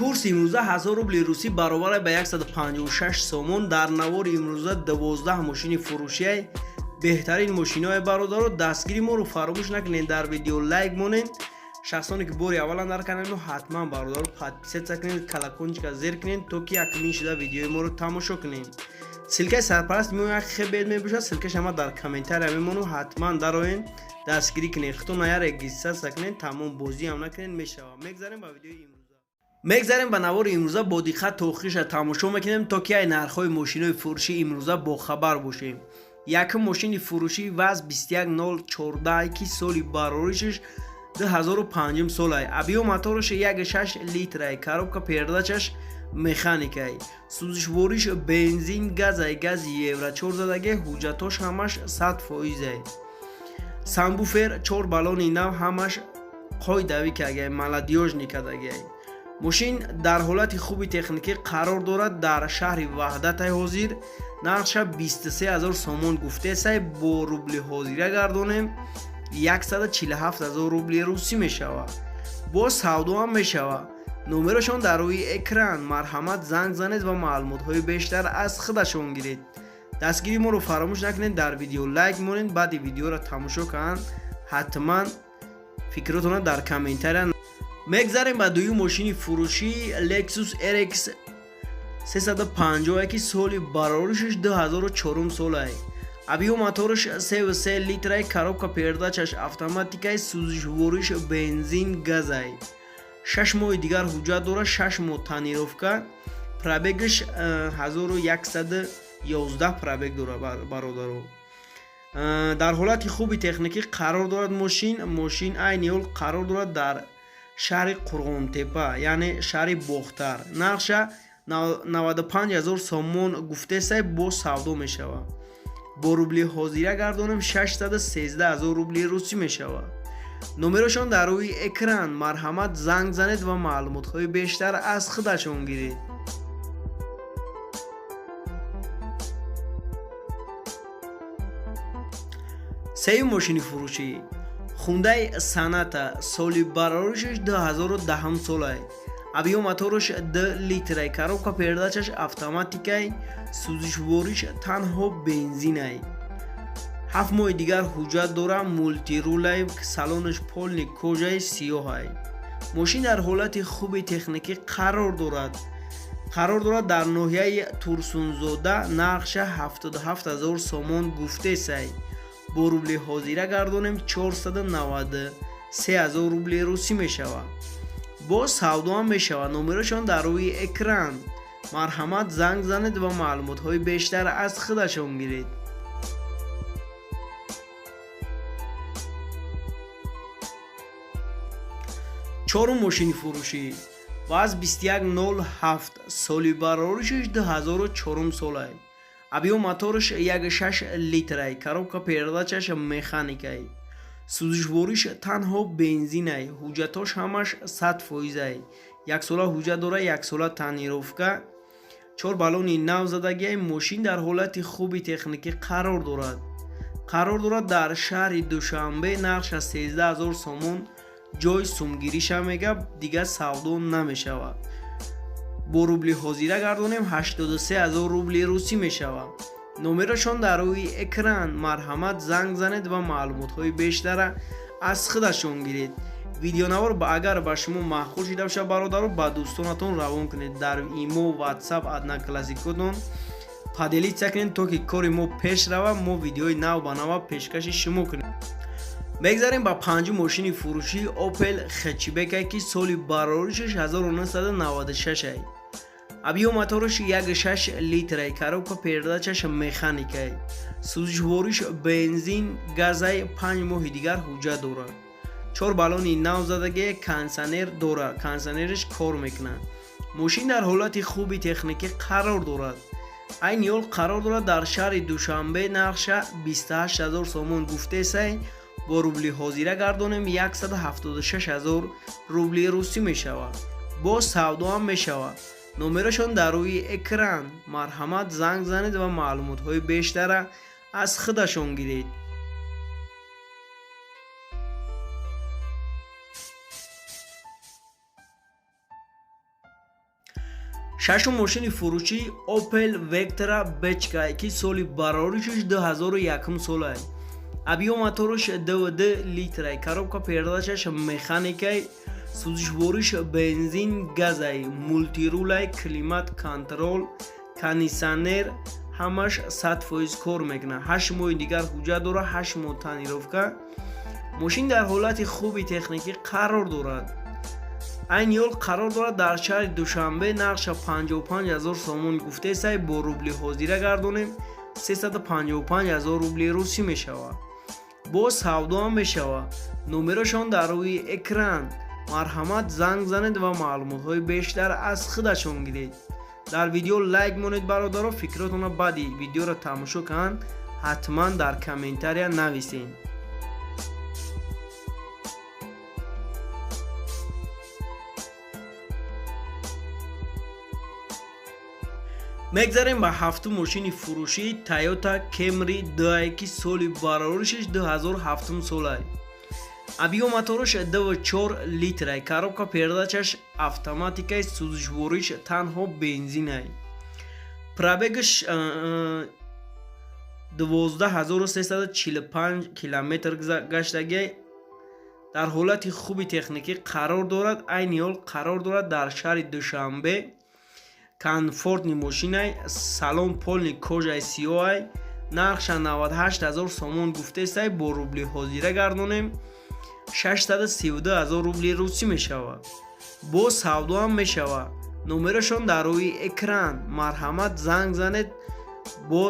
Курси имрӯза 1000 рубли русӣ баробар ба 156 сомон. Дар навори имрӯза 12 мошини фурӯшиай, беҳтарин мошинои, бародаро. Дастгири моро фаромӯш накунед, дар видео лайк монед. Шахсоне ки бори аввалан дар канали мо, ҳатман, бародаро, подписаться кунед, колокольчика зер кунед, то ки якумин шуда видеои моро тамошо кунед. Ссылкаи сарпараст мо як хебед мебошад, ссылкаш ҳама дар комментария мемонам, ҳатман дароен, дастгирӣ кунед. Худтон ая регистрация кунед, тамом, бозиам накунед, мешавад. Мегзарем ба видеои имрӯза, мегзарем ба навори имрӯза. Бо диққат то охириша тамошо мекунем, то ки ай нархҳои мошинои фурӯшӣ имрӯза бохабар бошем. Якум мошини фурӯшӣ ВАЗ 21014, ки соли бароришаш 2005 солай. Объём мотораш 1,6 литрай, коробка передачаш механикай, сӯзишвориш бензин, газай, гази евро 4 задаге, ҳуҷҷатош ҳамаш 100%-ай. Сабвуфер, чор баллони нав, ҳамаш қоидавӣ кагай, молодёжный кадагай. Мошин дар ҳолати хуби техникӣ қарор дорад, дар шаҳри Ваҳдатай ҳозир. Нархша 23 ҳазор сомон гуфтесай, бо рубли ҳозира гардонем, 147 ҳазор рубли русӣ мешавад. Боз савдоам мешавад. Номерошон дар рӯи экран, марҳамат, занг занед ва маълумотҳои бештар аз худашон гиред. Дастгири моро фаромӯш накунед, дар видео лайк монед. Баъди видеоро тамошо кардан ҳатман фикротонро дар комментария. Мегзарем ба дуюм мошини фурӯшӣ, Lexus RX 350, ки соли бароришаш 2004 солай. Объём мотораш 3,3 литрай, коробка передачаш автоматикай, сӯзишвориш бензин, газай. 6 моҳи дигар ҳуҷҷат дорад, 6 моҳ тонировка, пробегаш 1111 пробег дорад, бародаро. Дар ҳолати хуби техникӣ қарор дорад мошин. Мошин айни ҳол қарор дорад дар шаҳри Қурғонтепа, яъне шаҳри Бохтар. Нархша 95 ҳазор сомон гуфтесай, боз савдо мешавад. Бо рубли ҳозира гардонем, 613 ҳазор рубли русӣ мешавад. Номерошон дар рӯи экран, марҳамат, занг занед ва маълумотҳои бештар аз худашон гиред. Сеюм мошини фурӯшӣ, Хундай Соната, соли бароришаш 2010 солай. Объём мотораш 2 литрай, коробка передачаш автоматикай, сӯзишвориш танҳо бензинай. 7 моҳи дигар ҳуҷҷат дора, мультирулай, салонаш полный кожаи сиёҳай. Мошин дар ҳолати хуби техникӣ қарор дорад. Қарор дорад дар ноҳияи Турсунзода. Нархша 77 ҳазор сомон гуфтесай, бо рубли ҳозира гардонем, 493 ҳазор рубли русӣ мешавад. Боз савдоам мешавад. Номерошон дар рӯи экран, марҳамат, занг занед ва маълумотҳои бештар аз худашон гиред. Чорум мошини фурӯшӣ, ВАЗ 2107, соли бароришаш 2004 солай. Объём мотораш 1,6 литрай, коробка передачаш механикай, сӯзишвориш танҳо бензинай, ҳуҷҷатош ҳамаш 100%-ай. Яксола ҳуҷҷат дора, яксола тонировка, чор баллони нав задагиай. Мошин дар ҳолати хуби техникӣ қарор дорад. Қарор дорад дар шаҳри Душанбе. Нархша 13 ҳазор сомон ҷои сумгириша мега, дигар савдо намешавад. Бо рубли ҳозира гардонем, 83 ҳазор рубли русӣ мешавад. Номерошон дар рӯи экран, марҳамат, занг занед ва маълумотҳои бештара аз худашон гиред. Видеонавор агар ба шумо маъқул шида бошад, бародаро, ба дӯстонатон равон кунед, дар имо, Ватсап, Одноклассникотон поделиться кунед, то ки кори мо пеш равад, мо видеои нав ба нава пешкаши шумо кунем. Мегзарем ба панҷум мошини фурӯшӣ, Опел Хэтчбекае, ки соли бароришаш 1996. Объём мотораш 1,6 литрай, коробка передачаш механикай, сӯзишвориш бензин, газай, 5 моҳи дигар ҳуҷҷат дорад, чор баллони нав задагие, кондитсионер дорад, кондитсионераш кор мекунад. Мошин дар ҳолати хуби техникӣ қарор дорад. Айни ҳол қарор дорад дар шаҳри Душанбе. Нархша 28 ҳазор сомон гуфтесай, бо рубли ҳозира гардонем, 176 ҳазор рубли русӣ мешавад. Боз савдоам мешавад. Номерошон дар рӯи экран, марҳамат, занг занед ва маълумотҳои бештара аз худашон гиред. Шашум мошини фурӯшӣ Opel Vectra Бечка, ки соли бароришаш 2001 солай. Объём мотораш 2,2 литрай, коробка передачаш механикай, сӯзишвориш бензин газай, мультирулай, климат контроль, кондитсионер ҳамаш 100% кор мекунад. 8 моҳи дигар ҳуҷҷат дорад, 8 моҳ тонировка. Мошин дар ҳолати хуби техникӣ қарор дорад. Айни ҳол қарор дорад дар шаҳри Душанбе. Нархша 55 ҳазор сомон гуфтесай, бо рубли ҳозира гардонем, 355 ҳазор рубли русӣ мешавад. Боз савдоам мешавад. Номерошон дар рӯи экран, марҳамат, занг занед ва маълумотҳои бештар аз худашон гиред. Дар видео лайк монед, бародаро. Фикротонро баъди видеоро тамошо кунанд, ҳатман дар комментария нависед. Мегзарем ба ҳафтум мошини фурӯшии Toyota Camry 2, ки соли бароришаш 2007 солай. Объём мотораш 2,4 литрай, коробка передачаш автоматикай, сӯзишвориш танҳо бензинай. Пробегаш 12345 километр гаштагиай. Дар ҳолати хуби техникӣ қарор дорад. Айни ҳол қарор дорад дар шаҳри Душанбе. Комфортный мошинай, салон полный кожаи сиёҳай. Нархша 98 ҳазор сомон гуфтесай, бо рубли ҳозира гардонем, 632 ҳазор рубли русӣ мешавад. Боз савдоам мешавад. Номерошон дар рӯи экран, марҳамат, занг занед, бо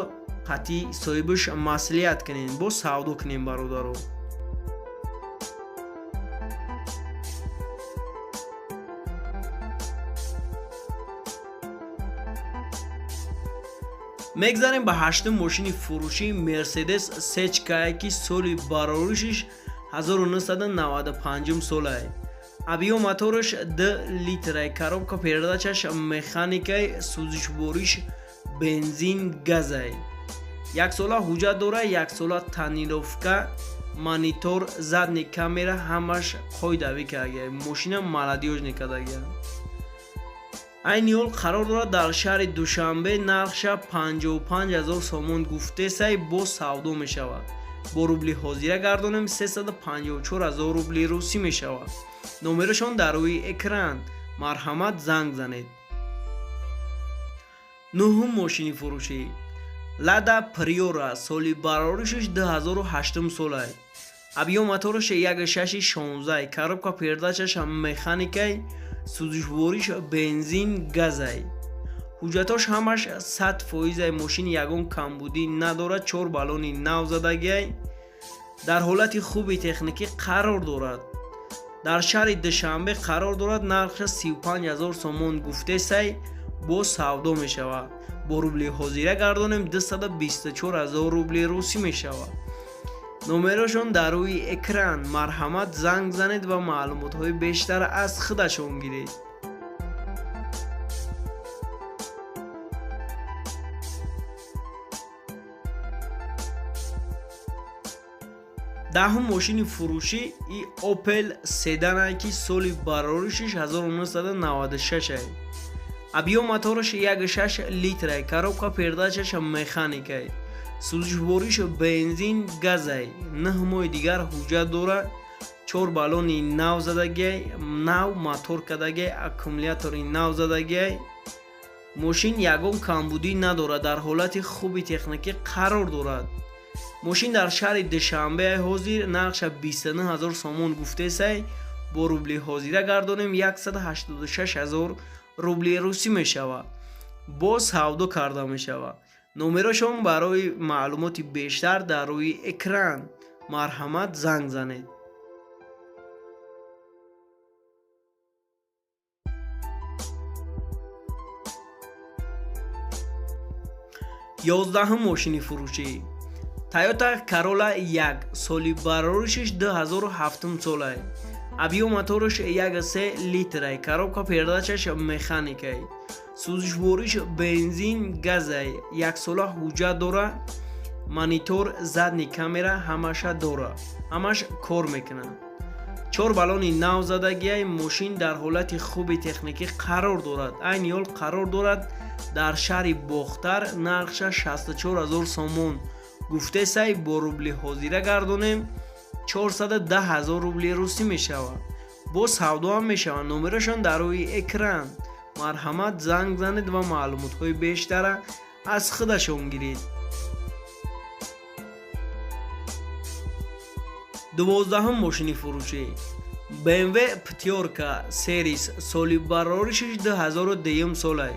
қатъи соҳибаш маслиҳат кунед, боз савдо кунем, бародаро. Мегзарем ба ҳаштум мошини фурӯшии Мерседес Сечкае, ки соли бароришиш 1995 солае. Объём мотораш 2 литрай, коробка передачаш механикай, сӯзишвориш бензин газай. Яксола ҳуҷҷат дорад, яксола тонировка, монитор, задний камера ҳамаш қоидавӣ кардагиай. Мошина молодёжный кардагиай. Айни ҳол қарор дорад дар шаҳри Душанбе. Нархша 55 ҳазор сомон гуфтесай, боз савдо мешавад. Бо рубли ҳозира гардонем, 354 ҳазор рубли русӣ мешавад. Номерошон дар рӯи экран, марҳамат, занг занед. Нуҳум мошини фурӯшӣ Лада Приора, соли бароришаш 2008 солай. Объём мотораш 1,6 16, коробка передачаш механикай, сӯзишвориш бензин газай. Ҳуҷҷатош ҳамаш 100%-ай. Мошин ягон камбудӣ надорад, чор баллони нав задагиай. Дар ҳолати хуби техникӣ қарор дорад. Дар шаҳри Душанбе қарор дорад. Нархша 35 ҳазор сомон гуфтесай, боз савдо мешавад. Бо рубли ҳозира гардонем, 224 ҳазор рубли русӣ мешавад. Номерошон дар рӯи экран, марҳамат, занг занед ва маълумотҳои бештар аз худашон гиред. Даҳум мошини фурӯшӣ и Opel седанае, ки соли бароришиш 1996. Объём мотораш 1,6 литрай, коробка передачаш механикай, сӯзишвориш бензин газай. 9 моҳи дигар ҳуҷҷат дорад, чор баллони нав задагиай, нав мотор кардагиай, аккумулятори нав задагиай. Мошин ягон камбудӣ надорад, дар ҳолати хуби техникӣ қарор дорад. Мошин дар шаҳри Душанбе ҳозир. Нархша 29 ҳазор сомон гуфтесай, бо рубли ҳозира гардонем, 186 ҳазор рубли русӣ мешавад. Боз савдо карда мешавад. Номерошон барои маълумоти бештар дар рӯи экран, марҳамат, занг занед. 11-ум мошини фурӯшӣ Toyota Corolla 1, соли бароришиш 2007 солай. Объём мотораш 1,3 литрай, коробка передачаш механикай, сӯзишвориш бензин газай. Яксола ҳуҷҷат дора, монитор, задний камера ҳамаша дора, ҳамаш кор мекунад. Чор баллони нав задагиай. Мошин дар ҳолати хуби техникӣ қарор дорад. Айни ҳол қарор дорад дар шаҳри Бохтар. Нархша 64 0 сомон гуфтесай, бо рубли ҳозира гардонем, 410 000 рубли русӣ мешавад. Боз савдоам мешавад. Номерашон дар рӯи экран, марҳамат, занг занед ва маълумотҳои бештара аз худашон гиред. 12-ҳум мошини фурӯшӣ: BMW Пятёрка Series, соли бароришаш 2002 солай.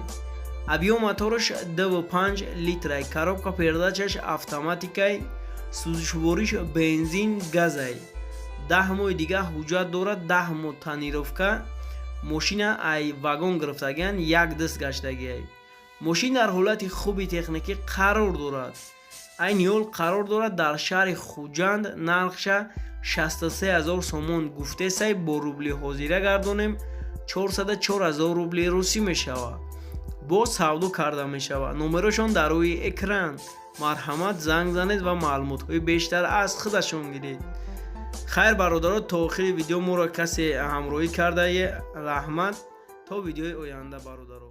Объём мотораш 2,5 литрай, коробка передачаш автоматикай, сӯзишвориш бензин, газай. 10 моҳи дига ҳуҷҷат дорад, 10 моҳ тонировка. Мошина ай вагон гирифтагиан, як даст гаштагиай. Мошин дар ҳолати хуби техникӣ қарор дорад. Айни ҳол қарор дорад дар шаҳри Хуҷанд. Нархша 63 000 сомон гуфтесай, бо рубли ҳозира гардонем, 404 000 рубли русӣ мешавад. Боз савдо карда мешавад. Номерошон дар рӯи экран, марҳамат, занг занед ва маълумотҳои бештар аз худашон гиред. Хайр, бародаро, то охири видео моро касе ҳамроҳӣ кардае, раҳмат. То видеои оянда, бародаро.